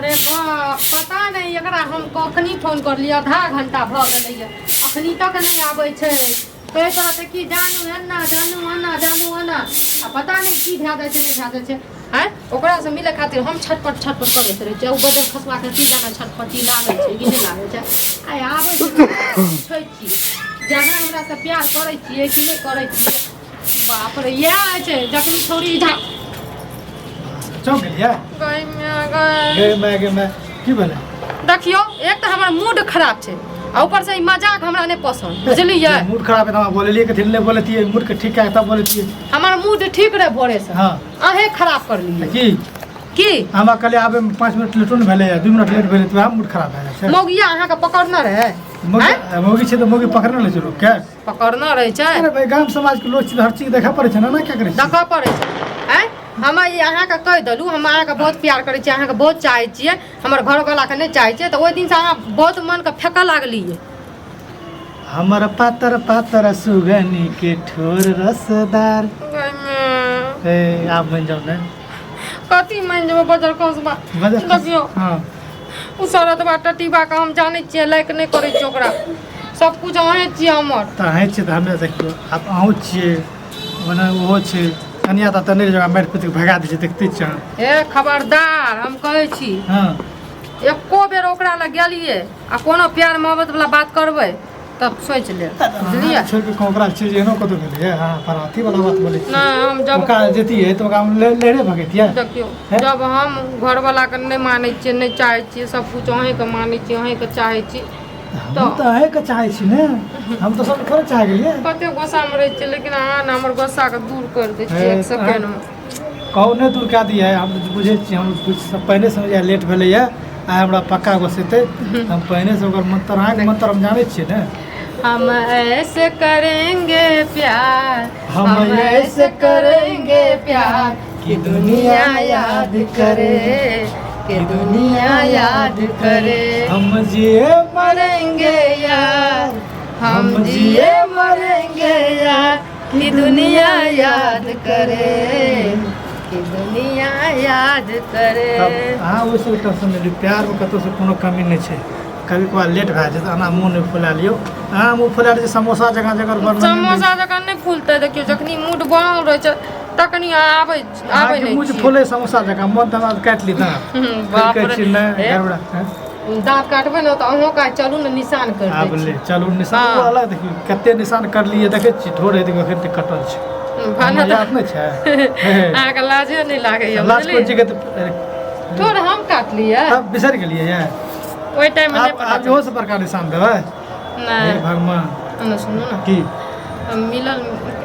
रे बाप, पता नहि एकरा हम कखनी फोन करलियै, आधा घंटा भऽ गेलैए, अखनी तक नहि आबै छै। कहैत रहतै कि जानू एना, जानू एना, जानू एना, आ पता नहि की भए जाइ छै, नहि भए जाइ छै। आँय, ओकरासँ मिलै खातिर हम छटपट छटपट करैत रहै छियै, ओ बदल खसबाके की जाने छटपटी लागै छै कि नहि लागै छै। आइ आबै छै तऽ पूछै छियै जे अहाँ हमरासँ प्यार करै छियै कि नहि करै छियै। बाप रे, इएह होइ छै जखनी छौड़ी इधर चौंक गेलियै? गै माय गै। गे माय, गे माय, की भेलै? देखियौ, एक तऽ हमर मूड खराब छै आ ऊपर से ई मजाक हमरा नहि पसन्द, बुझलियै? मूड खराब है तऽ हमरा बोललियै कथी ले? बोलतियै मूड के ठीक कए तब बोलतियै। हमर मूड ठीक रहे भोरे से, हाँ, अहें खराब करलियै। की? की हमरा कहलियै आबे में 5 मिनट लेटो ने भेलै, 2 मिनट लेट भेलै तऽ वएह मूड खराब भए जाइ छै। मौगिया अहाँके पकड़ने रहै? मौगी मौगी छै तऽ मौगी पकड़ने लै छै लोकके। पकड़ने रहै छै। अरे भाई, गाम समाज के लोग छै तऽ हर चीज देखऽ पड़ै छै ने, ना क्या करै छै? देखऽ पड़ै छै। आँय, हम ई अहाँके कहि देलहुँ, हम अहाँके बहुत प्यार करै छी, अहाँके बहुत चाहै छियै, हमर घरवलाके नहि चाहै छियै, तऽ ओहि दिनसँ अहाँ बहुत मनके फेकऽ लागलियै। हमर पातर पातर सुगनी के ठोर रसदार। ए, आब बनि जाउ ने। कथी मानि जेबै बजर खसबा? बजर। देखियौ, हाँ। ओ शरदबा टटीबाके हम जानै छियै, लाइक नहि करै छियै ओकरा। सब कुछ अहें छियै हमर। तऽ अहीं छियै तऽ हमे देखियौ, आब अहूँ छियै, ओना ओहो छै। कनिया तऽ नहि जगह मारि पीट कऽ भगा दै छै, देखते छियै अहाँ। हे खबरदार, हम कहै छी, हाँ, एको बेर ओकरा लग गेलियै आ कोनो प्यार मोहब्बत वाला बात करबै तब सोचि लेब, बुझलियै? छोड़ि कऽ ओकरा छै जे एहनो कतहु गेलैए? अहाँ पर अथी वाला बात बोलै छियै। नहि, हम जब ओकरा जैतियै तऽ ओकरा हम लहरे भगैतियै। देखियौ, हैं? जब हम घरवालाके नहि मानै छियै, नहि चाहै छियै, सब कुछ अहीँके मानै छियै, अहीँके चाहै छी। हम तऽ अहीँके चाहै छी ने, हम तऽ सबके थोड़े चाह गेलियै। कते गुस्सामे रहै छियै, लेकिन अहाँ ने हमर गुस्साके दूर करि दै छियै हे, एक सेकेंडमे। कहू नहि दूर कए दियै। हम तऽ बुझै छियै, हम बुझ पहिने समझ लेट भेलैए, आइ हमरा पक्का गोसेतै। हम पहिनेसँ ओकर मंत्र, अहाँके मंत्र हम जानै छियै ने। हम ऐसे करेंगे प्यार, हम ऐसे करेंगे प्यार कि दुनिया याद करे, कि दुनिया याद करे। हम जिए मरेंगे यार, हम जिए मरेंगे यार, कि दुनिया याद करे, कि दुनिया याद करे। तब अहाँ ओहिसँ टेंशन नहि लियौ। प्यारमे कतहुसँ कोनो कमी नहि छै। कभी कभार लेट भए जेतै, एना मुँह नहि फुला लियौ। अहाँ मुँह फुला लै छियै समोसा जकाँ, जकर वर्णन नहि। समोसा जकाँ नहि फूलतै। देखियौ, जखनी मूड बनल रहै छै तखनी आबै आबै अहाँके नहि मुँह जे छियै। फूले समोसा जकाँ, मन तऽ हमरा काटि ली दाँत। बाप कहै रे। छी नहि। हे। गड़बड़ा हैं? दाँत काटबै ने तऽ अहूँ काज चलू ने, निशान कर आब दै ले छी। चलू निशान। हाँ। ओ अलग देखियौ, कते निशान करलियै, देखै छी ठोर है, देखियौ एखन तक कटल छै। भने हमरा याद नहि छै हे। अहाँके लाजे नहि लागैए? लाज कोन बुझलियै? चीज के तऽ अरे, ठोर हम काटलियै? तब बिसरि गेलियै ये? ओहि टाइममे नहि आब पता आब इहो से बड़का निशान देबै? चलल। हे नहि। भगवान। एने सुनू ने। की? मिलल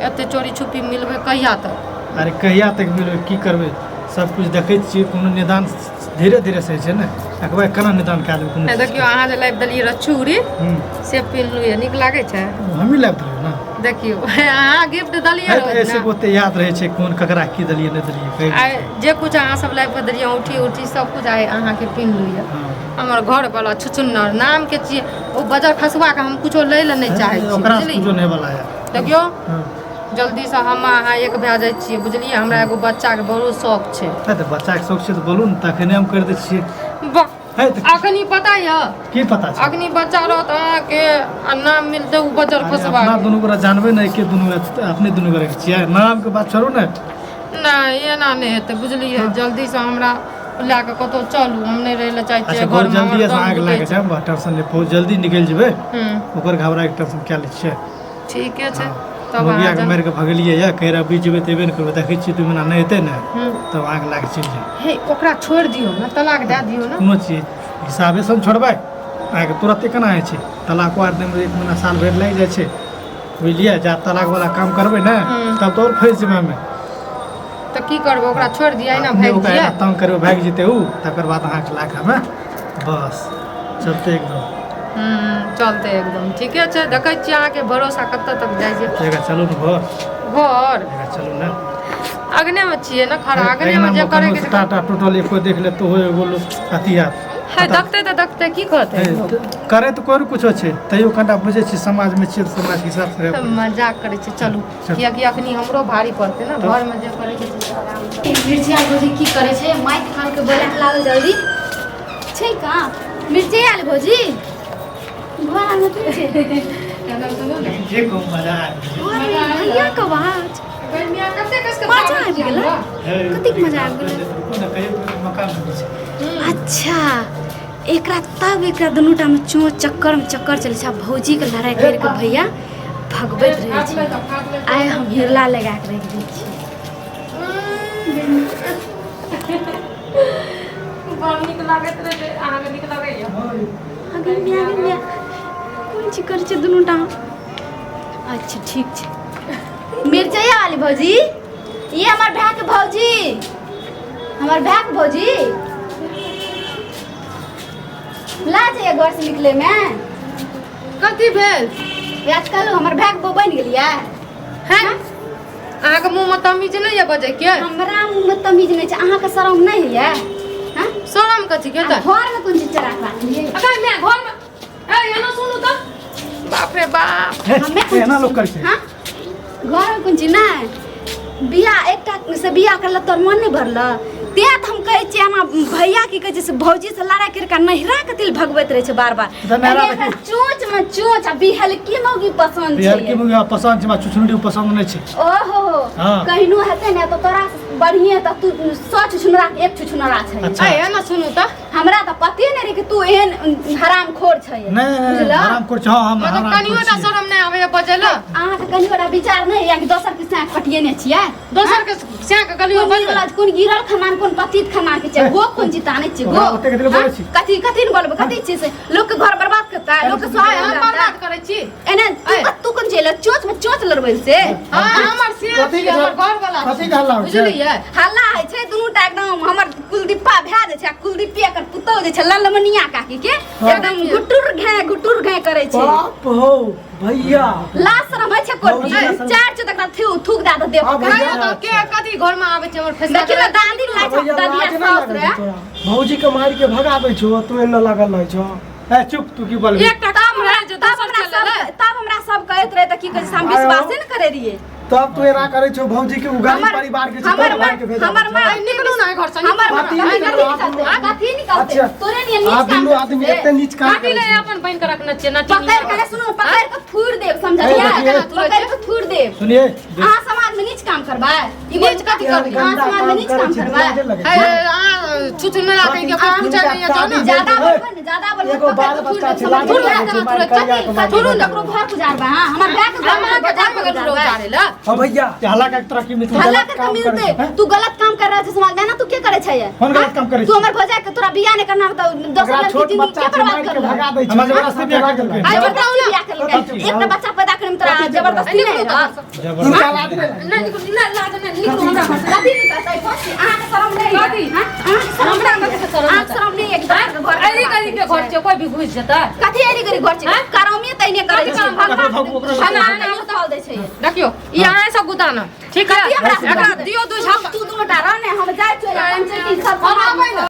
एते चोरी छुपी मिलबै कहिया तक? अरे कहिया तक मिलबै, की करबै, सब कुछ देखै छियै। कोनो निदान धीरे धीरे से होइ छै ने, एकबार केना निदान कए देबै कोनो नहि, देखियौ, अहाँ जे लाबि देलियै रहए चूड़ी, से पिन्हलहुँ यऽ, नीक लागै छै। हमही लाबि देलियै ने। देखियौ, अहाँ गिफ्ट देलियै है रहए तऽ ऐसे ने। ओते याद रहै छै कोन ककरा की देलियै नहि देलियै कहि। आइ जे कुछ अहाँ सब लाबि कऽ देलियै, औँठी उठी सब कुछ, आइ अहाँके पिन्हलहुँ यऽ। हमर घरवला छुछुन्नर नामके छियै, ओ बजर खसुआके हम कुछो लै लए नहि चाहै छियै। ओकरा से बुझलियै? कुछो नहि वाला है। देखियौ, जल्दीसँ हम अहाँ एक भए जाइ छियै, बुझलियै? हमरा एगो बच्चाके बहुत शौक छै। है तऽ बच्चाके शौक छै तऽ बोलू ने, तखने हम करि दै छियै। वाह। है तऽ। अखनी पता यऽ? की पता छै? अखनी बच्चा रहत अहाँके आ नाम मिलतै ओ बजर अरे खसबा। अपना दुनू गोरा जानबै ने, एके दुनू अपने दुनू गोरा के छियै। नामके बात छोड़ू ने। नहि, एना नहि हेतै, बुझलियै? जल्दीसँ हमरा लए कऽ कतहु चलू, हम नहि रहै लए चाहै अच्छा छियै बहुत घरमे, हमर जल्दी दम अहाँके लए घुटै कऽ जायब, टेंशन नहि, बहुत जल्दी निकलि जेबै। छै। ओकर घबराके टेंशन कए लै छियै? ठीके छै तब। मौगियाके अहाँ मारि कऽ भगेलियै यऽ, कहि रहा बीच जेबै तऽ एबे नहि करबै। देखै छियै, 2 महीना नहि हेतै ने तब अहाँके लए कऽ चलि जायब। हे, ओकरा छोड़ि दियौ ने, तलाक दए दियौ ने। कोनो चीज हिसाबेसँ ने छोड़बै अहाँके, तुरन्ते केना होइ छै? तलाको आर दैमे एक महीना साल भरि लागि जाइ छै, बुझलियै? जा तलाकवला काम करबै ने तब तऽ आओर फँसि जेबै हमे। तऽ की करबै, ओकरा छोड़ि दियै ने? अपने भागि ओकरा दियै। एना तंग करबै, भागि जेतै ओ, तकर बाद अहाँके लए कऽ हमे बस चलते एकदम। चलतै एकदम, ठीके छै। देखै छियै अहाँके भरोसा कतऽ तक जाइ छै। जगह चलू ने घर। घर? जगह चलू ने। अगनेमे छियै ने खड़ा, अगनेमे जे करैके छै। टाटा टूटल एको देख ले तो एगो लोक अथी हैत। है, देखतै तऽ देखतै, की कहतै? हे, करे तऽ कोइ कुछो छै, तैयो कनिटा बुझै छियै, समाजमे छियै तऽ समाजके हिसाबसँ रहै पड़ै। मजाक करै छै, चलू। चलू। कियाकि अखनी हमरो भारी पड़तै ने, घरमे जे करैके छै से आरामसँ। मिर्चिया भौजी की करै छै? माइक खान के बोला लागल जल्दी। छै कहाँ मिर्ची आयल भौजी घर आंगन की छै जे को मजा आबि गेलै। अरे भैया के आवाज गर्मिया कते कस के मजा आबि गेलै कतेक मजा आबि गेलै रुकू ने कहियो कहियो मकान बनै छै अच्छा एकरा तब एकरा दुनू टामे चों चक्कर में चक्कर चलै छै आ भौजी के लड़ाई करि के भैया भगबैत रहै छै आइ हम हिरला लगा के राखि दै छियै बड़ नीक लागैत रहै अहाँके नीक लगैया आगे मिया आगे मिया कोन चीज करै छै दुनू टा अच्छा ठीक छै मिरचैया वाली भौजी ये हमर भाय के भौजी हमर भाय के भौजी ला जाइए घर से निकले में कथी भेल आज कल हमर भाय के बहू बनि गेलियै हैं अहाँके मुँह में तमीज नहि यऽ बजै के हमरा मुँह में तमीज नहि छै अहाँके शरम नहि होइए हँ शरम कथी के तऽ घर में कोन चीज चरा के राखलियै अगर मैं घर में ए एना सुनू तऽ बाप रे बाप हे, हमे कोन एना चीज- लोक करै छै हाँ? घर में कोन चीज नहि बियाह एकटा से बियाह करल तोर मन नहि भरल तें तऽ हम कहै छियै हमरा भैया की कहै छै से भौजी से लड़ाइ करि कऽ नहिरा के तिल भगबैत रहै छै बार बार तऽ नहिरा एने एकरा चोंच में चोंच आ बिहलकी मौगी पसन्द बिहार छै के मुँह पसन्द छै हमरा चुचुनरी पसन्द नहि छै ओहो हाँ। कहिनो हेतै ने तऽ तोरा से बढ़िए तऽ तू 100 छुछुनरा के एक छुछुनरा छै अच्छा ए एना सुनू तऽ हमरा तऽ पते नहि रहै कि तू एहन हरामखोर छै नहि नहि, नहि बुझलह? हराम खोर छै हाँ हम मतलब हराम कनियो टा शरम नहि आबैया बजै लए अहाँके कनियो टा विचार नहि होइए कि दोसर के साँख पटियेने छियै दोसर के स्याह के गलियो कोन बजबै गिरल कोन गिरल खाना कोन पतित खाना के छै गो कोन चिता नहि छै गो ओकरा ओतेक देर बोलै छी। कथी कथी ने बोलबै कथी छै से लोक के घर बर्बाद करता लोक के आइ स्वागत हम करता बर्बाद करै छी एना तू ऐ। तू कोन छै चोच में चोच लड़बै से हाँ हमर स्याह कथी छी के हमर घर वाला कथी के हल्ला होइ छै? बुझलियै हल्ला होइ छै दुनू टा एकदम हमर कुलदीपा भए जाइ छै आ कुलदीपे एकर पुतहु जे छै ललमनिया काकी के एकदम गुटुर घे करै छै बाप हो भैया लाज शरम होइ छै कोटी भौजी ला चार चो तक थू थूक दए दे देव हाँ, भैया। कहियो तऽ के कथी घर में आबै छै हमर फैसला देखियौ ने दादी लाज भैया दादी लाज नहि साउस लागै रे छौ तोरा भौजी के मारि के भगाबै छौ तू एना लागल रहै छौ ए चुप तू की बोलबी एकटा काम रहै जे तब दोसर हमरा चले सब तब हमरा सब कहैत रहे तऽ की कहै छै हम आयो। विश्वासे ने करै रहियै तब तू एना करै छौ भौजी के उ गरीब हमर- परिवार के छै हमर तोरा मारि के भेजाबै हमर छौ। माँ- ए, निकलू ना घर से हमर निकलू। कथी कथी निकलतै? निकलतै कथी निकलतै अच्छा। तोरे नियन नीच आ काम दुनू आदमी करतै। एते नीच काम कथी करै ले छै अपन बहिन के रखने छियै ना पकड़ के सुनू पकड़ के थूर देब समझलियै ए, देखिए। पकड़ के थूर देब सुनिए अहाँ समाज में नीच काम करबै ई नीच कथी यार, करबै? अहाँ गंदा समाज में काम नीच करै काम छै, करबै लाजे लगै ए, छै। अहाँ छुछुनरा कहीं के कोई पूछै नहीं जाओ ना ज्यादा ए, बोलबै ने ज्यादा बोलबै एगो पकड़ बाल के थूर बच्चा देब छै, लाज समझलियै? लगै छै, मारि करिया के मारि थूरू देबै। ककरो घर गुजारबै अहाँ हमर भाय के घर हम अहाँके घर में गेलहुँ उतारे ला हाँ भैया हल्ला के तोरा की मिलतै हल्ला गलत करके काम करै मिलते छै, तू गलत काम कर रहल छै समाज में ना तू के करे छै कौन गलत काम करै तू छै? हमर भौजाई के तोरा बियाह नहीं करना तऽ दोसर ओकरा लड़की छोट जिंदगी बच्चा के छै बर्बाद मारि के कर भगा दै छै हमरा जबरदस्ती बियाह लागल केलकै। रहै। आइ बताउ जबरदस्ती ना बियाह केलकै कथी? एकटा बच्चा पैदा करे में तोरा कथी जबरदस्ती नहीं निकलू रह तऽ घरसँ। जबरदस्ती हिनका लाज नहि लागै नहि निकलू नहि लाज नहि निकलू हमरा घरसँ कथी निकलतै कोन चीज अहाँके शरम नहीं कथी? हाँ? अहाँके शरम हमरा नहीं कथी के शरम अहाँके शरम नहीं है कि दोसर के घर अरी गरी के घर छै कोई भी घुसि जेतै कथी एरी गरी घर छै हाँ? करौमी तैने करै कथी छै करम? भगवान ओकरो भगवान- भगवान कहियो सहल दै छै देखियौ ई अहाँ सब गुताना ठीक है कथी हमरा एकरा दियौ दू झाप तू दुनू टा रह ने हम जाइ छियै पंचायती सब हम आबै ने।